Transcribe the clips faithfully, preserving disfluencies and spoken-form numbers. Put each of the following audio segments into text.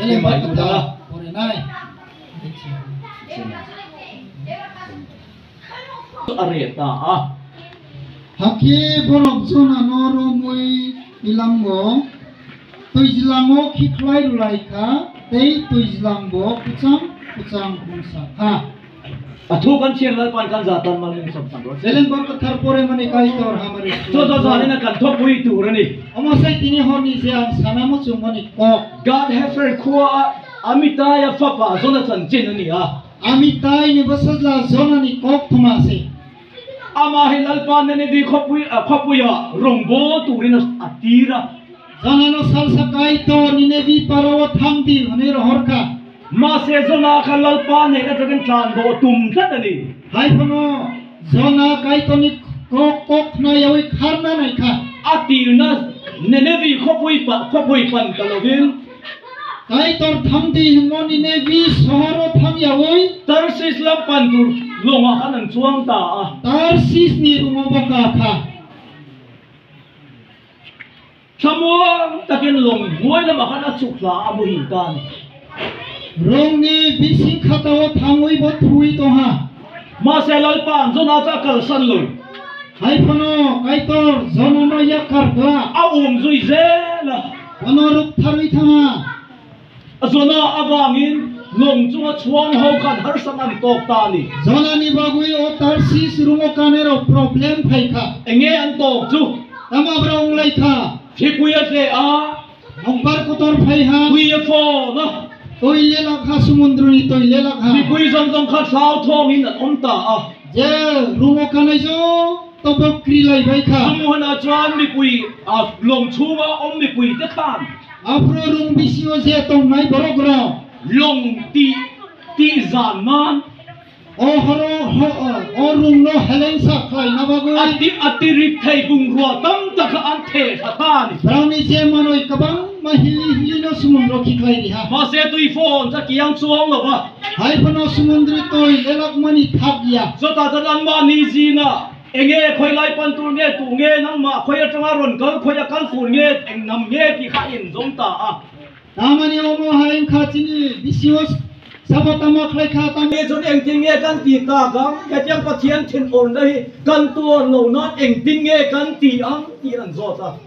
Eleng Bai bakha Buddha. Porinai. Are ta a. Hakhe borok Jonano romwi twilango, twijlango khikhlai rwlai kha, tei twijlangbo kwchang kwchang bungsa kha. Athuk an chiang lai pan kan jatan mal ni sam sam ro. Seleng bor kathar pore mani Kaitor hamari. Jo, jo, jo, ani na kan thok pui tu rani. Omo sai tini horni je ang sana muchung mani kok. God have a khua amita ya papa Jonathan chin ani a. Amitai ni bwsajla Jonani kok thuma se. Ama hai Lalpa Ninevi khopui, a, khopui a rongbo turina atira. Jonano salsa Kaitor Ninevi parao thangdi hwnwi rohor kha. Mase Jona kha Lalpa naina thangin tlanbo tum khatani. Hai phano Jona Kaitorni kok, kok khna yawi kharna nai kha. Atirna Ninevi khopui pa, khopui pan kalobin. Kaitor thangdi hwnmani Ninevi sohoro thang yawi. Tarsis lam pantur longa khanang chuang ta a. Tarsis ni rungo bo ka kha. Samuel takin long muai lam akhana chukla amu hintan. Rongni bising khatao thangwi bo thui tongha. Mase Lalpa Jona cha kalsan lo. Hai phano Kaitor Jonano yakar kla. A um jui jela. Bono ruk tharwi thangha. Jona abangin long chunga chuang hau khan harsang an tok tani. Jonani bagwi o Tarsis rungo kanero problem phaikha. Enge an tok chu. Tama bra wnglai kha. Phikuya se a. Nokbar kotor phaiha. Kuya pho na. Toi lelak ha, sumundroni toi lelak ha. Phikui jong jong kha sao thong in an om ta a. Je rungo kanai jo. Tobo krilai bai kha. Amu hana chuan mipui, a, long chunga om mipui te khan. Aphuru rung bisingo je tongnai borok rok. Long ti, ti jan man. O horo, ho, o, o rung no helengsa khlai na bagwi. Ati, ati rik thai bung rua tam ta kha an the sa ta ni. Browni je manoi kwbang ma hili hili no sumundro khiklai ri ha. Ma se tui phone sa kiang chuang lo ba. Hai phano sumundri toi lelak mani thak ya. Jota ta dan ma ni ji na. Enge khoi lai pan tur nge tu nge nang ma khoi atanga ron kal khoi akal tur nge eng nam nge ki kha in jong ta a. Tamani omo ha eng kha chini bisio sabo tama khlai kha tam. Nge jon eng tin nge kan ti ta gam ya tiang Pathian thin or nahi kan tu or lo na eng tin nge kan ti ang ti ran jota.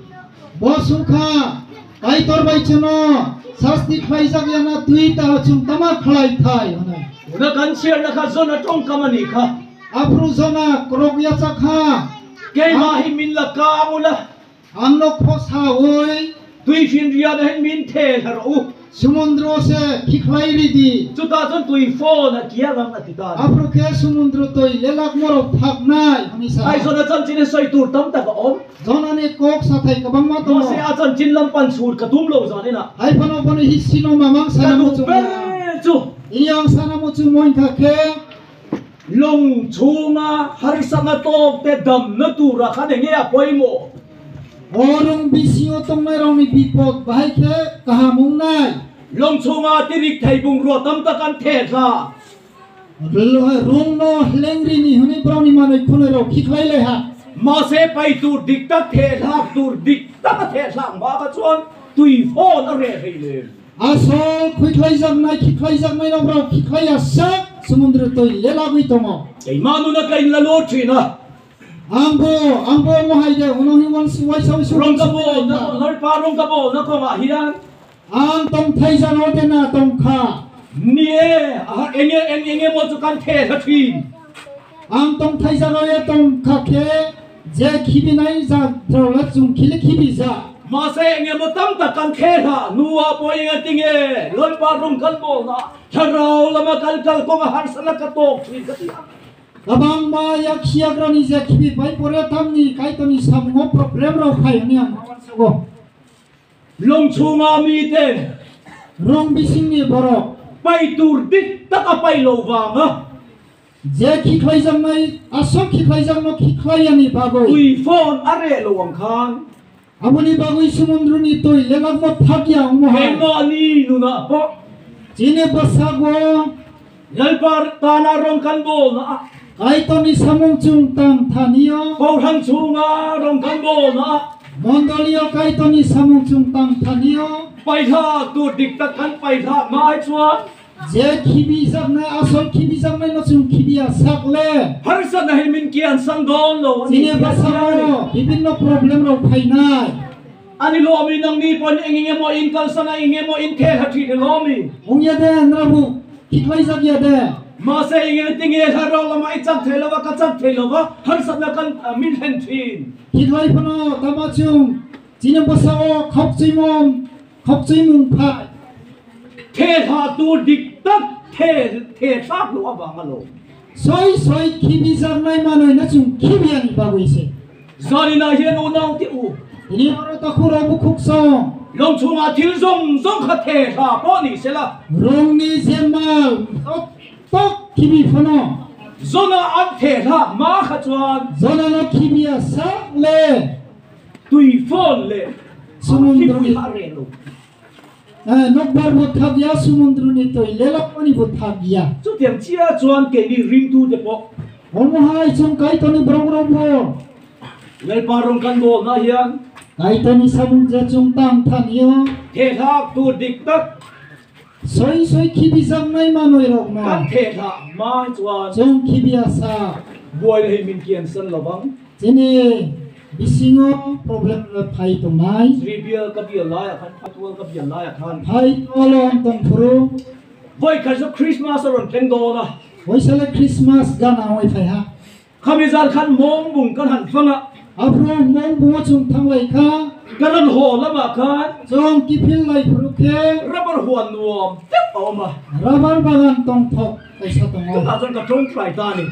Bo sung kha Kaitor bai chwngno sasti khlaijak ya na twi ta chwng tama khlai thai hwnwi. Una kan chiar na kha Jona tong kamani kha. Aphuru Jona krok yacha kha. Keima hi min la ka mula. Ang no khosa oi. Twi phin ria na hin min the thar u. Sumundro se khikhlai ridi. Chuta chun twi pho na kia gam na tita. Aphuru khe sumundro twi lelak morok phaknai hwnwi sa. Ai Jona chan chini soi tur tam ta ka om. Jonani kok sathai kwbangma tongo. Bo se achan chinlam pan sur ka tum lo jani na. Hai phano bono hi sino mamang sana muchung ya. Chu. Iyang sana muchung moin kha khe. Long chunga harsana tok te dam na tu ra kha de nge a poimo. Orong bisingo tongnai rong ni bipod bahai khe kaham wngnai. Long chunga tirik thai bung ro tam ta kan the sa. Rungno hlengrini hwnwi borokni manwi khwnwi rok khiklai lai ha. Mase pai tur dik tak the lak tur dik tak the lak ba ka chuan twi phon a re hei le. Asol khwikhlai jaknai khiklai jaknai rok rok khiklai ya sak sumundru twi lelagwi tongo. Ei manu na kai la lo thina. Angbo angbo mo hai de uno hi wan suwai sawi suwai. Rong ka bo na lor pa rong ka bo na ko ma hiyan. Ang tongthai jagao de na tongkha. Ni e, aha, enge, enge, enge mo chukan the, sa thin. Ang tongthai jagao ye tongkha khe, je khibinai ja draula chung khili khibi ja. Ma se enge mo tam ta kan the ha, nuwa po enge tinge, loi pa rung kan bo na, tharau lama kal kal ko ma har sana ka tok thi ka ti. Kabang ma yak siyak rani je khibi bai pore tam ni kai to ni sam ngo problem rau khai ni ang. Long chunga mi te. Rong bisingni borok. Pai tur dik taka pai lo vanga. Je khikhlaijaknai, aswk khikhlaijakno khikhlaiyani bagwi. Twi phon are lo ang khan. Aboni bagwi sumundruni twi lelakno thakya wngmo hai. Emo ani nuna po. Chini bwsakgo. Lalpar tana rong kan bolna. Kaitorni samung chwng tang thanio. Kauthang chunga rong kan bolna. Mondolio Kaitorni samung chwng tang thanio. Paithak tu diktak kan paithak ma hai chuan. Je khibijaknai, asol khibijaknai no chwng khibiya sak le. Harsatna hin min kian sang don lo. Chini bwskango bibinno problem rok phainai. Ani lomi nangni pon engenge mo in kalsana engenge mo in khel hathi de lomi. Ongya de nrabu khiklai jak ya de. Mase engenge tinge haro lama ichak thelo ba kachak thelo ba harsatna kan, ah, min hen thin. Khiklai phano tama chwng chini bwsao khokchimung Khokchwimung phai. Thethak tu diktak the, thethak lo abang alo. Soi soi khibijaknai manwi no chwng khibiyani bagwi se. Jani na hian u nang ti u. Ini oro takhuk rok bukhuk song. Longchunga thil zong zong kha thethak po ni sela. Rongni jemal tok tok khibi phano. Jona an thethak ma kha chuan. Jona no khibiya sak le. Twi phone le. Sumundroni. Twi phone le. Eh, nokbar bo thak ya, sumundroni twi lelokmani bo thak ya. Chutiang chia chuan keini ringtu te pawh. Omo hai chwng Kaitorni borok rok bo. Lalpa rong kan bol na hian. Kaitorni samung je chwng tang than yo. Thethak tu diktak. Soi soi khibijaknai manwi rok no. Kan thethak ma chuan. Chwng khibiya sa. Buai le hei min kian san lo bang. Chini bisingo problem phai tongnai. Sri bial ka bial lai akhan, patual ka bial lai akhan. Phai tolo ang tong phuru. Boi khaisa Christmas a ron teng dona. Boisale Christmas gana oi phai ha. Khamizan khan mong bung kan han fana. Aphuru mong bungo chwng thanglai kha. Karon ho lama khan. Chwng kiphil lai phuru khe. Rabar huan nuam tep a oma. Rabar bagan tong thok. Kaisa tongo. Ka jang ka tong trai ta ni.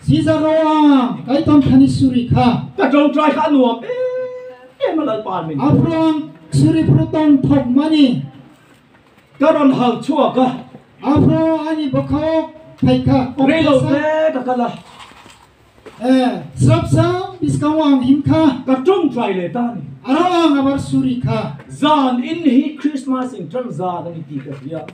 Si jaga o ang Kaitor thani suri kha. Ka tong trai kha nuam. Eh, eh, malal par min. Aphuru ang suri phuru tong thok mani. Karon hal chua ka. Aphuru ani bwkhao phai kha. Relo te ka kala. Eh, srapsa biskango ang him kha. Ka tong trai le ta ni. Aro ang abar suri kha. Jan in hi Christmas in tram jan ani ti ka ya.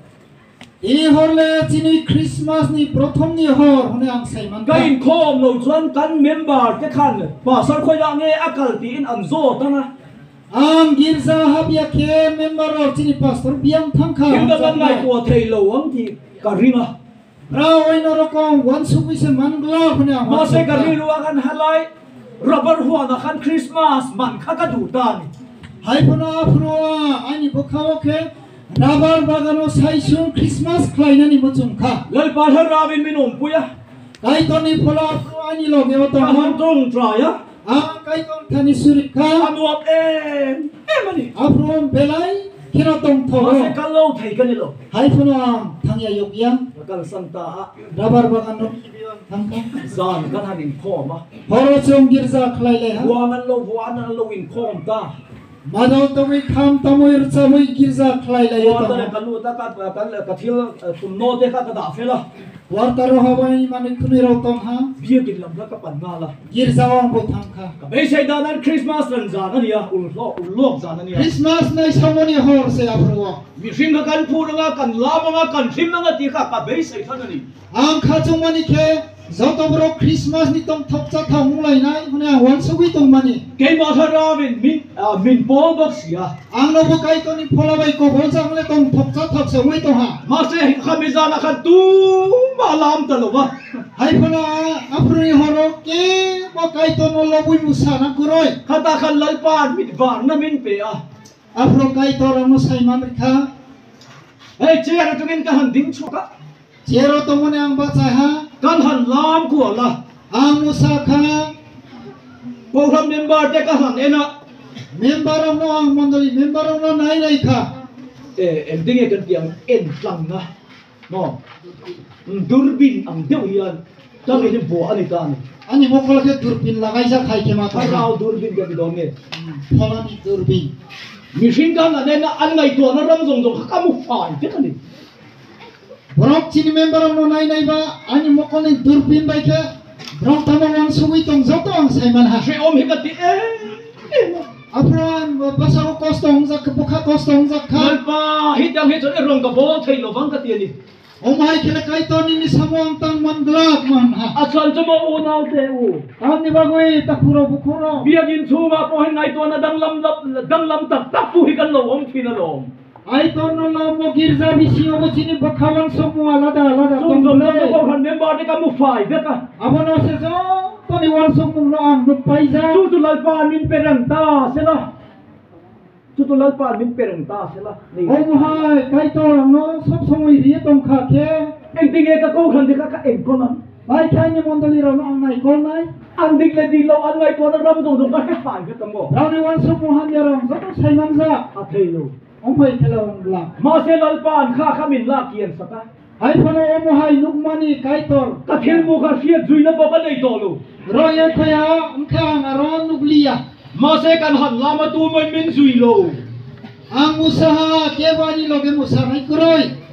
I hor le chini Christmas ni prothom ni hor hwnwi ang sai man kha. Ka inkhom lo chuan kan member te khan pastor khoi la nge a kal ti in an zo ta na. Ang girja hap ya khe member rok chini pastor biang thang kha. Himda man ngai tua thei lo ang ti ka ring a. Bra oino rokom wansugwi se man glak hwnwi ang. Mase ka ring rua kan halai. Rabar huana khan Christmas man kha ka du ta ni. Hai phano aphuru ani bwkhao khe Rabar bagano saisung Christmas khlainani muchung kha. Lal Pathar Rabin min umpuya. Kaitorni phola aphuru ani loge o tongo. Kaham tong traya. A Kaitor thani suri kha. Anuap em, em ani. Aphuru belai kheno tong thogo. Mase kallo thai kani lo. Hai phano ang thangya yokya. Kal santa ha. Rabar bagano thangkha. Jan kan hanin khoma. Horo chwng girja khlai lai ha. Buangan lo, buangan lo in khom ta. Madal tongwi kham tamwi rwchabwi girja khlai lai Buan tamo. Tare kalu ta ka, ka, ka, ka thil, eh, tum no te ka, ka da fela. Warta roha bai mani khwnwi rok tong ha. Biya gin lam ka, ka pan na la. Girja wng bo thang kha. Ka bei sai da nan Christmas ran ja na niya, ul lo, ul lok ja na niya. Christmas nai samoni hor se aphuru. Mi hring ka kan phu nga, kan la nga, kan hrim nga ti kha, ka bei sai kha na ni. Ang kha chungmani khe joto borok Christmas ni tong thokcha thang wnglainai hwnwi ang uansugwi tongmani. Kei ma kha ra min, min, ah, min pol bok sia. Ang no bo Kaitorni phola bai kobolsa wng le tong thokcha thoksa wngwi tong ha. Ma se kha mi jana kha tu ma lam ta lo ba. Hai phano aphuruni horo ke bo Kaitor no lobwi musa na guroi. Kha ta kha Lalpa mit bar na min pe a. Aphuru Kaitor ang no sai man ri kha. Hei, chair atungin ka han ding chuka. Chair o tongmani ang bachai ha. Kan han lam kuala. Ang no sa kha. Program member te ka han ena. Member rok no ang mondoli member rok no nai nai kha. Eh, ending e kan tiang en tlang na. No. Hmm, durbin ang deu hian. Tang ini bo ani tang. Ani mokol khe durbin lagaijak hai khe ma tong. Harau durbin ka bidong e. Hmm, pholani durbin. Machine gun ane na an ngai to na ram jong jong ka mu fai te kani. Borok chini member no nai nai ba ani mokol ni durbin bai khe borok tamo wan sugui tong joto ang sai man ha. Shri om hika ti e. Aphuru ang bwskango kosto wngjak kha, bwkha kosto wngjak kha. Lalpa, hitang hi chwng rong ka bol thei lo bang ka tiani. Omo hai khe le Kaitor nini samung tang man glak man ha. Asan chamo u nau te u. Tamni bagwi takhuro bukhuro. Biya din chunga po hin nai to na danglam dap, danglam tak tak tu hi kan lo om thina lo. Kaitor no lomo girja bisingo bo chini bwkha wansukmung alada alada tong bwle. Chwng jotto Bokhorok member ni kamo phai beka. Abono se jottoni wansukmung no ang nuk paijak. Chutu Lalpa min perang ta sela. Chutu Lalpa min perang ta sela. Omo hai Kaitor ang no sob somoi riye tong kha khe. Engting e ka kok han de ka ka engkol ang. Bai khe ani mondoli rok no ang naikol nai. Ang dik le dik lo ang naikol na ram jong jong ka khe phai khe tongo. Rao ni wansukmung hamya rok joto sai manjak. Athei lo. Omo hai khe lo wng bla. Ma se Lalpa ang kha kha min la kiyan saka. Hai phano omo hai nukmani Kaitor. Kathir mukha siya juina baba nei tolo. Roye khoya wngkha ang aro nukliya. Ma se kan han lama tu mai min juilo. Ang musaha kebani loge musanai kwrwi.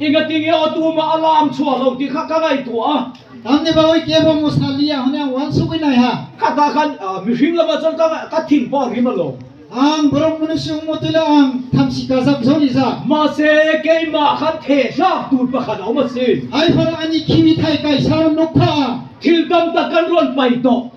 Inga tingi o tu ma alam chua lo ti kha ka ngai tu a. Tamni bagwi kebo musaliya hwnwi ang wansugwi naiha. Kata khan, ah, mihring lama chon ka, ka thing bo rima lo. Ang borok mwnwi se wngmo twila ang thamsi kajak jolijak. Ma se keima khan thesa tur pakha na ma se. Hai phano ani khibithai kaisa nukha ang. Thil tam ta kan ron pai to.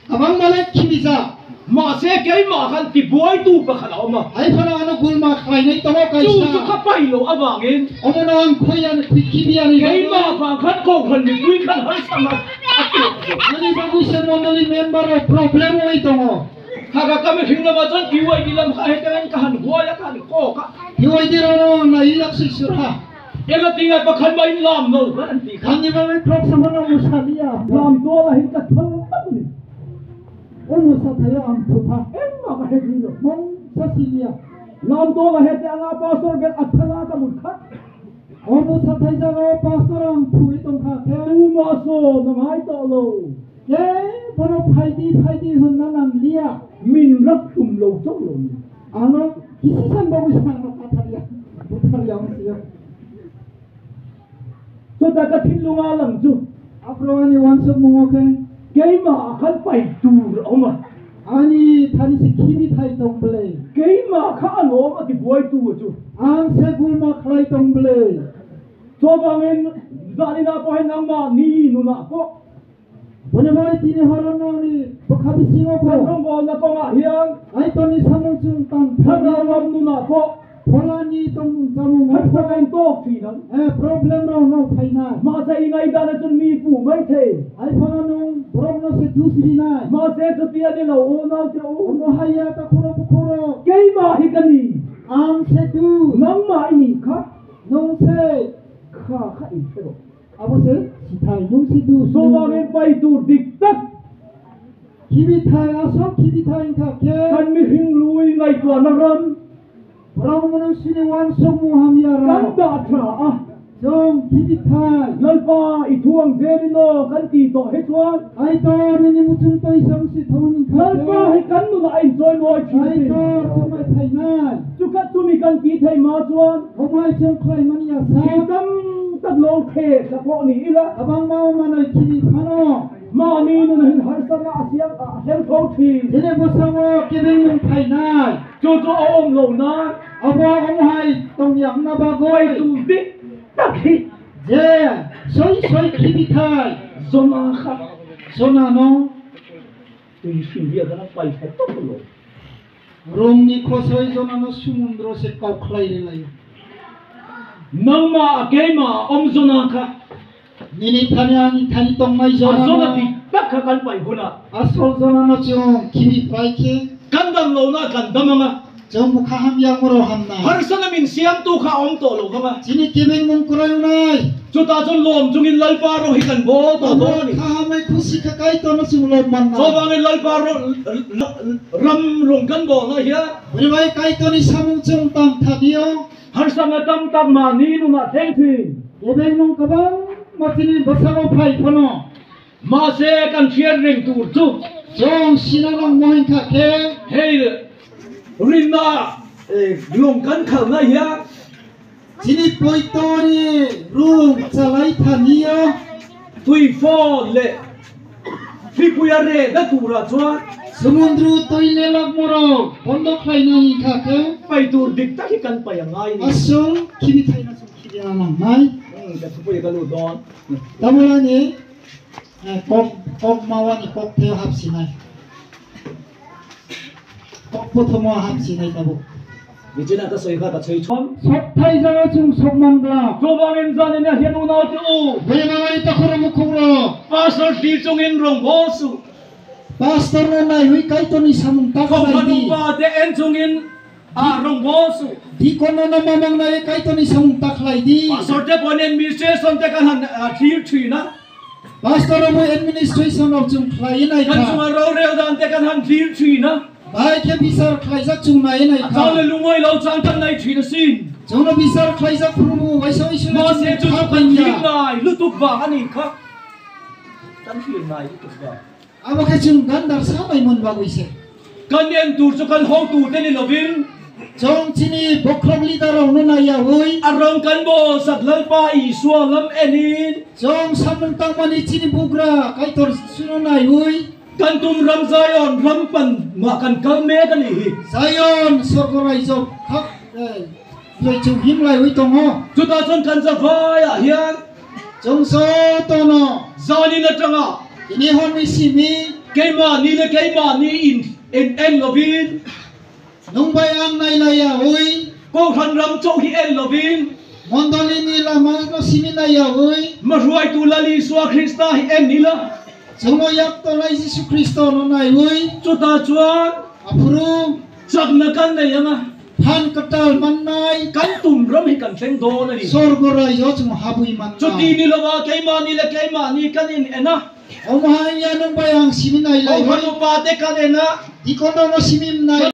Kwbangma le khibijak. Ma se keima khan ti buai tur pakha na ma. Hai phano ano gulma khlainai tongo kaisa. Chu chu kha pai lo abangin. Omono ang khoya khibiya ni. Keima bagwi. Ba khan kok khan ni bui khan har sama. Ani bagwi se mondoli member rok problem oi tongo. Kha kha kami hringna ma chon T Y D lam kha he teng kahan huaya kahan ko ka. T Y D rano na ilak sui surha. Ela tinga pa khan bai lam no kan ti kha. Ani ba mai prok sama no musaliya. Lam to la hin ka thang tak ni. O musa thayo ang thupha. Em ma ka he ni no. Mong sa siliya. Lam to la he te anga pastor be athala ka mun kha. O musa thai jaga o pastor ang thui tong kha khe. Tu ma so na mai to lo. Ke bono phaidi phaidi hwnna nang liya. Min rak tum lo chok lo. Ano kisi san bagwi san no kathar ya. Buthar ya ang siya. So ta ka thin lunga lang chu. Abro ani wansuk mungo khe. Keima akhan pai tur oma. Ani thani se khibi thai tong bwle. Keima kha ano oma ti buai tu chu. Ang se gulma khlai tong bwle. So bangin jani na ko hai nang ma ni nu na ko. Boni bai tini horo nangni bwkha bisingo bo. Thangrong bo na tonga hiang. Ai toni samung chwng tang. Thangrong bo nuna bo. Pholani tongmung chamung. Hai phone tok phi nang. Eh, problem rok no phainai. Ma sa ingai dana chun mi pu mai the. Ai phone nung borok no se dus rinai. Ma se chuti ani lo o na te o. Omo haya ta khoro bukhoro. Keima hi kani. Ang se dus. Nang ma ini kha. Nung se. Kha kha i se ro. Abo se sithai nung si du. Soba bai tur dik tak. Khibi thai asok khibi thai wngkha khe. Kan mi hing lui ngai tua na ram. Borok mano sini wansok mu hamya ram. Kan da thra a. Jong khibi thai. Lalpa i thuang jeri no kan ti to he chuan. Ai to nini muchung toi sam si thon wngkha khe. Lalpa he kan nu na ai joy boy. Ai to chumai thai nai. Chukat chumi kan ti thai ma chuan. Khomai chwng khlai mani ya sa. Tam tak lo khe ka pho ni ila. Abang mau manai khini phano. Ma ni nun hin har sana asiang a hem thong thi. Jene bosamo kebeng nung phainai. Cho cho a om lo na. Abo om hai tong yang na bagoi. Pai tu dik tak hi. Je soi soi khibi thai. Zona kha. Zona no. Tui singya gana pai thai tok lo. Romni khosoi jonano sumundro se kok khlai rilai. Nangma keima om jona kha. Nini thani ani thani tongnai jona. Asol di tak kha kan pai huna. Asol jonano chwng khibi pai khe. Kandam lo na kandam anga. Chwng bukha hamya moro hamna. Harsana min siam tu kha om to lo kha ba. Chini kebeng mung kwrwng nai. Chuta chun lom chungin lalpa rok hi kan bol to bol ni. Kha hamai khusi kha kai to no chwng lom manna. Chobangin lalpa rok ram rong kan bol na hiya. Bwrwi bai Kaitorni samung chwng tang thadio. Harsana tam tam ma ni nuna theng thi. Kebeng nung kwbang ma chini bwskango phai phano. Ma se kan thiar reng tur chu. Chwng sina nang mo hwn kha khe. Hei rinna, eh, long kan khal na hiya. Chini poitori rung chalai thaniyo. Twi pho le. Phipuya re da tura chwa. Sumundru toi le lak moro bondo khlai na hi kha khe. Pai tur dik ta hi kan pai ngai. Asol khibi thai na sum khibi na nang nai. Hmm, da phipuya ka lu don. Tamulani, eh, kok, kok mawani kok theo hapsinai. Kok pothomo hapsinai tabuk. Bichina ka soi kha ka soi chom. Sok thai jaga chung sok man gla. Chobang in jani na hian unau tu. Bui ma wai ta khoro mukhung ro. Pastor di chung in rong bo su. Pastor no nai hui Kaitor ni samung ta khlai di. Khong pa de en chung in a rong bo su. Deacon no na mamang nai Kaitor ni samung ta khlai di. Pastor de bon administration de kan han, ah, thir thri na. Pastor obo administration rok chwng khlaiwi nai kha. Kan chwng rw rw dan te kan han thir thwi na. Bai khe bichar khlaijak chwng naiwi nai kha. Achang le lungoi lo chang kan nai thwi na sin. Chwngno bichar khlaijak phuru bo waisa waisa ma se chu kan thir nai lutuk ba ani kha. Kan thir nai lutuk ba. Abo khe chwng gandar sa bai mon bagwi se. Kan en tur chu kan hong tu te ni lovin. Chwng chini bokhorok leader rok no naiya hui. Arong kan bo sak Lalpa Isua lam enin. Chwng samung tangmani chini bugra Kaitor Jisu no nai hui. Kan tum ram Zion ram pan ma kan kal me kan hi. Zion sorgo raijok khak, eh, Joi chwng him lai hui tongo. Chuta chwng kan ja vai a hian. Chwng jotono. Jani na tanga. Ini hon ni simi. Keima ni le keima ni in, in en lovin. Nung bai ang nai lai ya hui. Ko han ram chok hi en lovin. Mondoli ni lama no simi nai ya hui. Ma ruai tu lali sua Krista hi en ni la. Chwng no yak to lai Jisu Kristo no nai hui. Chuta chuan. Aphuru. Chakna kan nai yanga. Phan kwtal mannai. Kan tum ram hi kan thleng dawn a ni. Sorgo raijo chwng habwi man. Chuti ni lowa keima ni le keima ni kan in ena. Omo hai ya nung bai ang simi nai lai. Omo pa te kan ena. Dikon no simi nai.